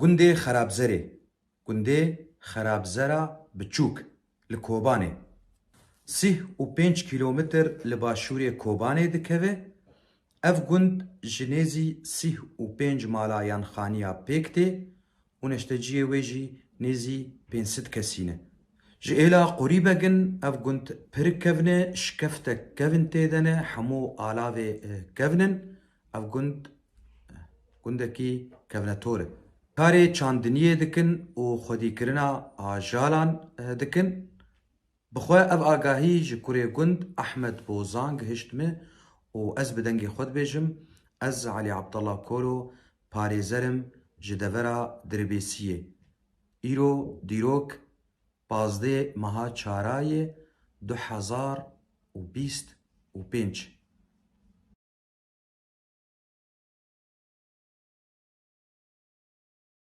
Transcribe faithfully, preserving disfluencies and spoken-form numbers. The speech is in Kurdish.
Gundê Xerabzerê, gundê Xerabzera Biçûk li Kobanê, sîh û pênc kîlometr li başûrê Kobanê dikeve. Ev gund ji nêzî sîh û pênc mala yan xaniya pêk tê û neşteciyê wê jî nêzî pênc sed kesî ne. Ji êla Qorîbegin ev gund pir kevn e, şkeftek kevn tê de ne, hemû alavê, e, kevn in. Ev gund, e, gundekî kevnetor e. Karê çandiniyê dikin û xwedîkirina ajalan, e, dikin. Bi xwe ev agahî ji kurê gund Ahmed Bozan gihişt min û ez bi dengê xwe dibêjim, ez Elî Abdullah Koro parêzer im ji devera Dirbêsiyê. Îro dîrok pazdeh meha çara yê du hezar û bîst û pênc.